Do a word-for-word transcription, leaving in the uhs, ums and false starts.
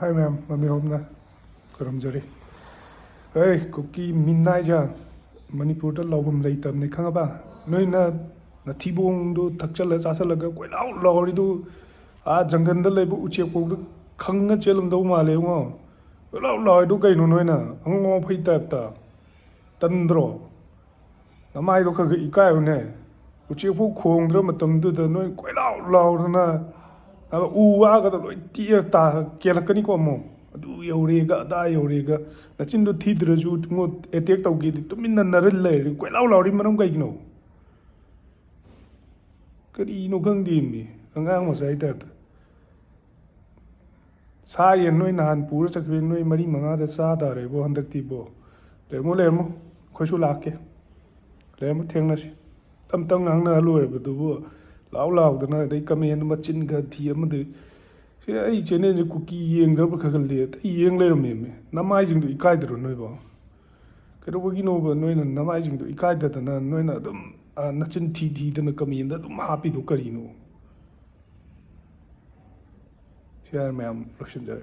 ꯍꯥꯏ ꯃꯌꯥꯝ, ꯃꯃꯤ ꯍꯣꯝꯅ ꯈꯨꯔꯨꯝꯖꯔꯤ꯫ ꯑꯩ ꯀꯨꯀꯤ ꯃꯤꯟ ꯍꯥꯏꯁꯦ ꯃꯅꯤꯄꯨꯔꯗ ꯂꯥꯎꯐꯝ ꯂꯩꯇꯕꯅꯤ, ꯈꯪꯉꯕ? ꯅꯣꯏꯅ ꯅꯊꯤꯕꯣꯡꯗꯨ ꯊꯛꯆꯜꯂ ꯆꯥꯁꯜꯂꯒ ꯀꯣꯏꯂꯥꯎ ꯂꯥꯎꯔꯤꯗꯨ, ꯑꯥ ꯖꯪꯒꯜꯗ ꯂꯩꯕ ꯎꯆꯦꯛ ꯐꯥꯎꯗ ꯈꯪꯉ ꯆꯦꯜꯂꯝꯗꯧ ꯃꯥꯜꯂꯦ ꯏꯕꯨꯡꯉꯣ꯫ ꯀꯣꯏꯂꯥꯎ ꯂꯥꯎꯔꯤꯗꯨ ꯀꯩꯅꯣ ꯅꯣꯏꯅ? ꯑꯉꯥꯎ ꯑꯐꯩ ꯇꯥꯏꯞꯇ꯫ ꯇꯟꯗ꯭ꯔꯣ? ꯅꯃꯥꯏꯗꯣ ꯈꯔ ꯈꯔ ꯏꯀꯥꯏꯌꯨꯅꯦ꯫ ꯎꯆꯦꯛꯐꯥꯎ ꯈꯣꯡꯗ꯭ꯔ ꯃꯇꯝꯗꯨꯗ ꯅꯣꯏ ꯀꯣꯏꯂꯥꯎ ꯂꯥꯎꯗꯅ, ꯑ, ꯎ ꯋꯥꯒꯗꯣ ꯂꯣꯏ ꯇꯤꯛꯑ ꯇꯥ-, ꯀꯦꯜꯂꯛꯀꯅꯤꯀꯣ ꯑꯃꯨꯛ꯫ ꯑꯗꯨ ꯌꯧꯔꯦꯒ ꯑꯗꯥ ꯌꯧꯔꯦꯒ꯫ ꯅꯆꯤꯟꯗꯣ ꯊꯤꯗ꯭ꯔꯁꯨ ꯑꯃꯨꯛ attack ꯇꯧꯒꯦꯗꯤ ꯇꯨꯃꯤꯟꯅ ꯅꯔꯜ ꯂꯩꯔꯗꯤ ꯀꯣꯏꯂꯥꯎ ꯂꯥꯎꯔꯤ ꯃꯔꯝ ꯀꯩꯒꯤꯅꯣ? ꯀꯔꯤꯅꯣ ꯈꯪꯗꯦꯃꯤ, ꯑꯉꯥꯡ ꯃꯆꯥꯒꯤ ꯇꯥꯏꯞꯇ꯫ ꯁꯥ ꯌꯦꯟ ꯅꯣꯏ ꯅꯍꯥꯟ ꯄꯨꯔ ꯆꯠꯈꯤꯕ ꯅꯣꯏ ꯃꯔꯤ ꯃꯉꯥꯗ ꯆꯥ ꯇꯥꯔꯦꯕꯣ ꯍꯟꯗꯛꯇꯤꯕꯣ꯫ ꯂꯩꯔꯝꯃꯣ, ꯂꯩꯔꯝꯃꯣ, ꯑꯩꯈꯣꯏꯁꯨ ꯂꯥꯛꯀꯦ꯫ ꯂꯩꯔꯝꯃꯣ, ꯊꯦꯡꯅꯁꯤ꯫ ꯇꯞ ꯇꯞ ꯉꯥꯡꯅ ꯂꯣꯏꯔꯕꯗꯨꯕꯨ, ꯂꯥꯎ ꯂꯥꯎꯗꯅ, ꯑꯗꯩ comment ꯃꯆꯤꯟ ꯈꯔ ꯊꯤ ꯑꯃꯗꯤ꯫ ꯁꯤ ꯑꯩ channelꯁꯦ ꯀꯨꯀꯤ ꯌꯦꯡꯗ꯭ꯔꯕ ꯈꯔ ꯈꯜꯂꯤ, ꯑꯇꯩ ꯌꯦꯡ ꯂꯩꯔꯝꯃꯦꯃꯤ꯫ ꯅꯃꯥꯏꯁꯤꯡꯗꯣ ꯏꯀꯥꯏꯗ꯭ꯔꯣ ꯅꯣꯏꯕꯣ? ꯀꯩꯗꯧꯕꯒꯤꯅꯣꯕ ꯅꯣꯏꯅ ꯅꯃꯥꯏꯁꯤꯡꯗꯣ ꯏꯀꯥꯏꯗꯗꯅ ꯅꯣꯏꯅ ꯑꯗꯨꯝ, ꯑ, ꯅꯆꯤꯟ ꯊꯤ ꯊꯤꯗꯅ commentꯗ ꯑꯗꯨꯝ ꯍꯥꯞꯄꯤꯗꯣ ꯀꯔꯤꯅꯣ? ꯁꯤ ꯍꯥꯏꯔ ꯃꯌꯥꯝ ꯂꯣꯏꯁꯤꯟꯖꯔꯦ꯫